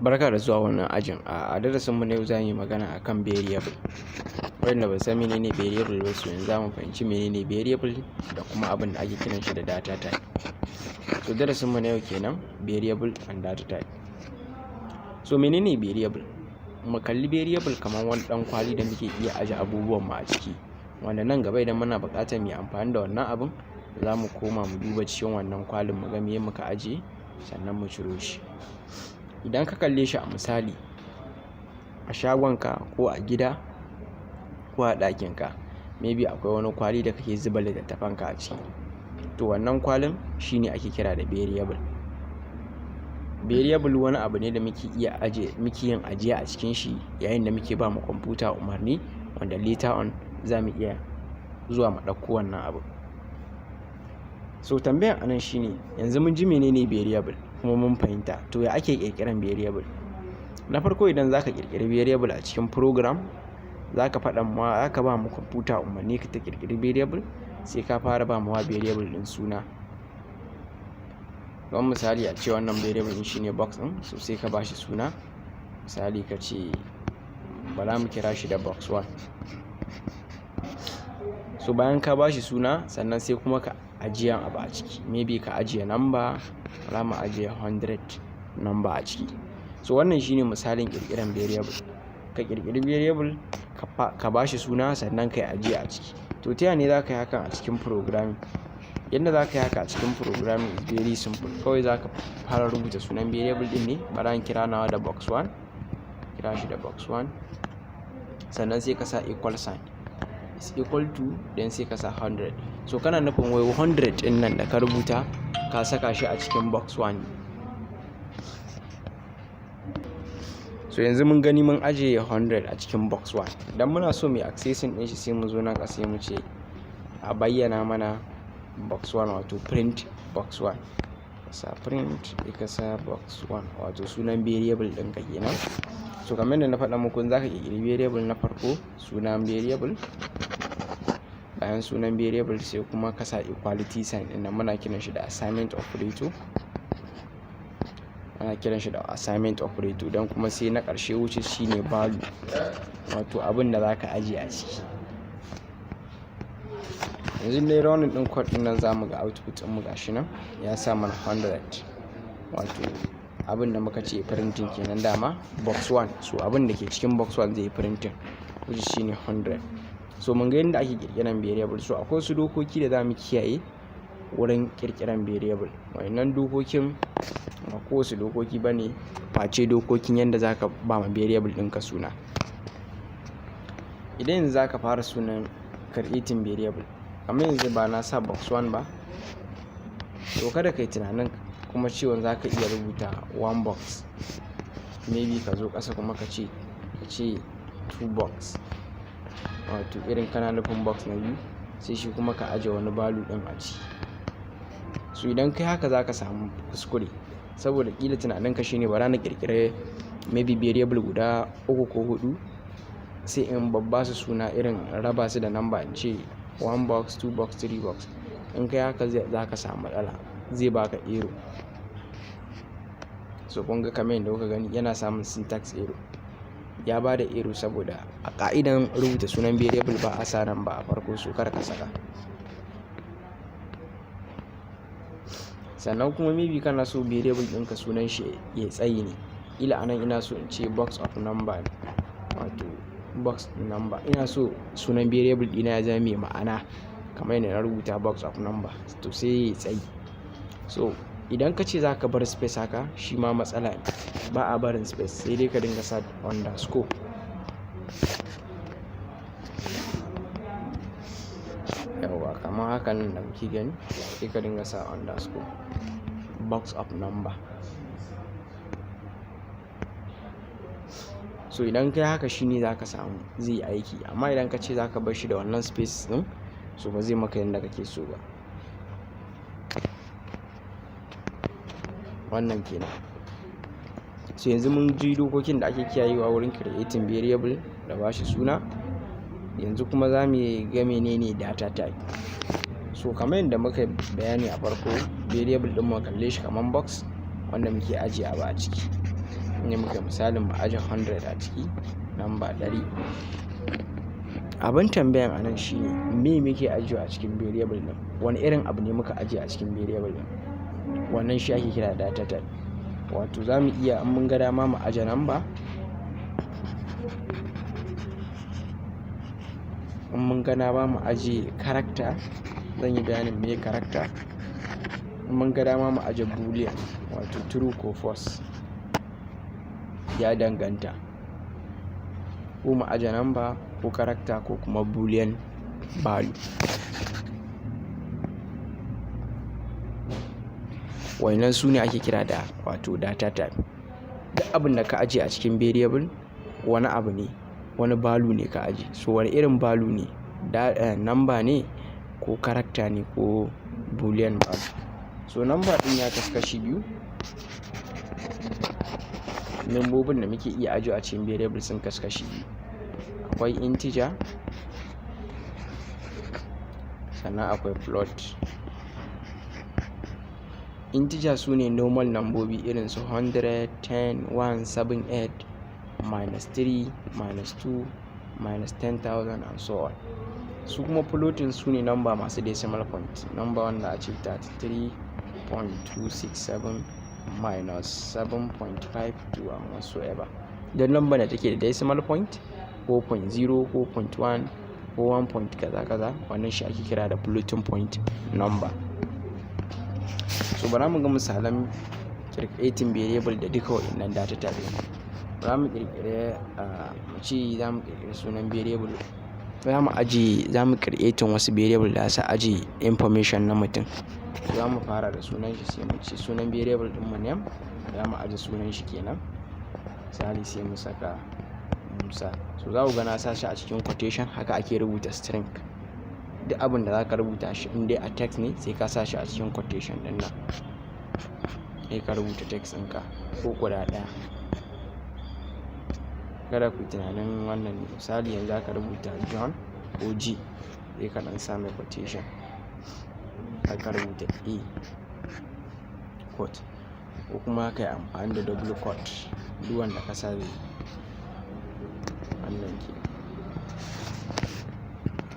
Barka da zuwa wannan ajin. A darasinmu na yau za mu yi magana akan variable. Waɗanda ba su san menene variable ba, su yanzu za mu fahimci menene variable da kuma abin da ake kiran shi da data type. So darasinmu na yau kenan, variable and data type. So menene variable? Mu kalli variable kamar wani ɗan kwali da muke iya aje abubuwan mu a ciki, wanda nan gaba idan muna buƙatar mu yi amfani da wannan abun, za mu koma mu duba cikin wannan kwalin mu ga meye muka ajiye, sannan mu ciro shi. Idan ka kalle shi a misali, a shagonka ko a gida ko a ɗakinka, maybe akwai wani kwali da kake zuba littattafanka a ciki. To wannan kwalin shine ake kira da variable. Variable wani abu ne da muke iya aje, muke yin ajiya a cikin shi yayin da muke ba ma kwamfuta umarni, wanda later on za mu iya zuwa mu ɗauko wannan abun. So tambayan anan shine, yanzu mun ji menene variable kuma mun fahimta, to ya ake ƙirƙiran variable? Na farko, idan za ka ƙirƙiri variable a cikin program, za ka faɗa ma, za ka ba ma kwamfuta umarni ta ƙirƙiri variable, sai ka fara ba ma variable ɗin suna. Kamar misali, a ce wannan variable ɗin shine box ɗin, so sai ka ba shi suna. Misali, ka ce bara mu kira shi da box 1. So bayan ka ba shi suna, sannan sai kuma ka ajiyan abu a ciki. Maybe ka ajiye number, bara mu ajiye 100 number a ciki. So wannan shine misalin ƙirƙiran variable. Ka ƙirƙiri variable, ka ba shi suna, sannan ka yi ajiya a ciki. To ta yaya ne za ka yi hakan a cikin programming? Yanda za ka yi haka a cikin programming is very simple. Kawai za ka fara rubuta sunan variable ɗin ne, bara in kira nawa da box 1, kira shi da box 1. Sannan sai ka sa equal sign, is equal to, then sai ka sa 100. So kana nufin wai 100 ɗin nan da ka rubuta, ka saka shi a cikin box 1. So yanzu mun gani mun ajiye 100 a cikin box 1. Idan muna so mu yi accessing ɗin shi, sai mu zo nan ƙasa, sai mu ce a bayyana mana box 1, wato print box 1. Sa print, ka sa box 1, wato sunan variable ɗinka kenan. So kamar yadda na faɗa muku, za ka ƙirƙiri variable, na farko sunan variable, bayan sunan variable sai kuma ka sa equality sign ɗin nan. Muna kiran shi da assignment operator, ana kiran shi da assignment operator. Don kuma sai na ƙarshe, wuce shine value, wato abin da za ka ajiye a ciki. Yanzu dai running ɗin code ɗin nan, za mu ga output ɗin mu, gashi nan ya sa mana 100, wato abin da muka ce printing kenan dama, box 1. So abin da ke cikin box 1 zai yi printing, which shine 100. So mun ga yadda ake ƙirƙiran variable. So akwai wasu dokoki da za mu kiyaye wurin ƙirƙiran variable. Wayannan dokokin ba kowace dokoki ba ne face dokokin yadda za ka ba ma variable ɗinka suna. Idan yanzu za ka fara sunan creating variable, kamar yanzu ba na sa box 1 ba, to kada ka yi tunanin kuma cewa za ka iya rubuta one box, maybe ka zo ƙasa kuma ka ce two box, wato irin kana nufin box na biyu, sai shi kuma ka aje wani value ɗin a ciki. So idan kai haka, za ka samu kuskure, saboda ƙila tunaninka shine bara na ƙirƙiri maybe variable guda uku ko huɗu, sai in babba su suna, irin raba su da number, in ce one box, two box, three box. In kai haka, za ka samu matsala, zai baka error. So kun ga kamar yadda kuka gani, yana samun syntax error, ya ba da error, saboda a ƙa'idan rubuta sunan variable ba a sa number a farko. So kar ka saka. Sannan kuma maybe kana so variable ɗinka sunan shi ya tsayi ne. Ƙila anan ina so in ce box of number ne, wato box number. Ina so sunan variable ɗina ya zama mai ma'ana kamar yadda na rubuta box of number, to sai ya tsayi. So idan ka ce za ka bar space haka, shi ma matsala ne. Ba a barin space, sai dai ka dinga sa underscore. Yauwa, kamar hakan nan da kuke gani, sai ka dinga sa underscore, box of number. So idan kai haka, shine za ka samu zai yi aiki, amma idan ka ce za ka bar shi da wannan space ɗin, so ba zai maka yadda kake so ba. Wannan kenan. So yanzu mun ji dokokin da ake kiyayewa wurin creating variable da ba shi suna. Yanzu kuma za mu ga menene data type. So kamar yadda muka bayani a farko, variable ɗin mu kalle shi kamar box wanda muke ajiye abu a ciki. Ne muka misalin mu aje 100 a ciki, number 100. Abin tambayan a nan shine, me muke ajiyewa a cikin variable ɗin? Wani irin abu ne muka ajiye a cikin variable ɗin? Wannan shi ake kira data type. Wato za mu iya, in mun ga dama, mu aje number, in mun ga dama mu aje character, zan yi bayanin meye character, in mun ga dama mu aje boolean, wato true ko false, ya danganta, ko mu aje number ko character ko kuma boolean value. Waɗannan su ne ake kira da wato data type. Duk abin da ka ajiye a cikin variable wani abu ne, wani value ne ka ajiye. So wani irin value ne? Number ne ko character ne ko boolean value? So number ɗin ya kasu kashi biyu. Nambobin da muke iya ajiyewa a cikin variable sun kasu kashi biyu. Akwai integer, sannan akwai float. Integer su ne normal nambobi irin su 100, 10, 1, 7, 8, minus 3, minus 2, minus 10,000 and so on. Su kuma floating su ne number masu decimal point. Number wanda a ce 33.267 minus 7.52 and whatsoever. Don number da take da decimal point ko 0.0 ko 0.1 ko 1 point kaza kaza, wannan shi ake kira da floating point number. So bara mu ga misalan creating variable da duka waɗannan data type ɗin. Bara mu ƙirƙiri, mu ce za mu ƙirƙiri sunan variable. Za mu ajiye, za mu creating wasu variable da za su ajiye information na mutum. Za mu fara da sunan shi, sai mu ce sunan variable ɗin mu name. Za mu ajiye sunan shi kenan. Misali, sai mu saka Musa. So za ku ga na sa shi a cikin quotation, haka ake rubuta string. Duk abin da za ka rubuta shi in dai a text ne, sai ka sa shi a cikin quotation ɗin nan. Sai ka rubuta text ɗinka ko guda ɗaya. Kada ku yi tunanin wannan ne. Misali, yanzu za ka rubuta John ko G, sai ka ɗan sa mai quotation. Za ka rubuta A quote ko kuma ka yi amfani da double quote, duk wanda ka sa zai yi. Wannan ke.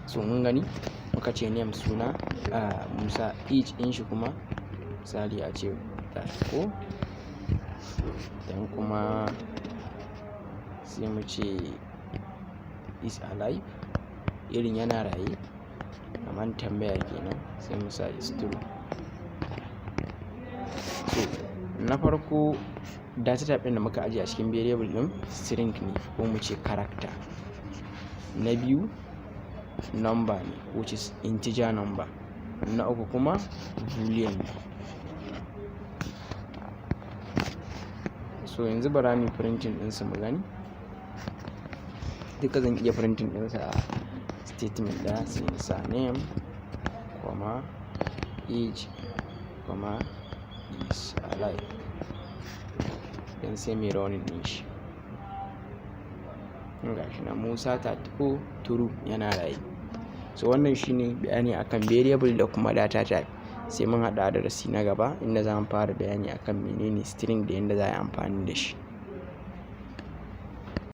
So mun gani, muka ce name suna Musa, age ɗin shi kuma misali a ce 34. Then kuma sai mu ce is alive, irin yana raye, kaman tambaya kenan, sai mu sa is true. So na farko, data type ɗin da muka ajiye a cikin variable ɗin string ne ko mu ce character. Na biyu number ne, which is integer number. Na uku kuma boolean ne. So yanzu bara mu printing ɗinsu mu gani. Duka zan iya printing ɗinsa a statement ɗaya, sai in sa name comma age comma is alive. Dan sai muyi running ɗin shi. Ga shi nan, Musa 34, true, yana raye. So wannan shine bayani akan variable da kuma data type. Sai mun haɗu a darasi na gaba inda za mu fara bayani akan menene string da yanda za a yi amfani da shi.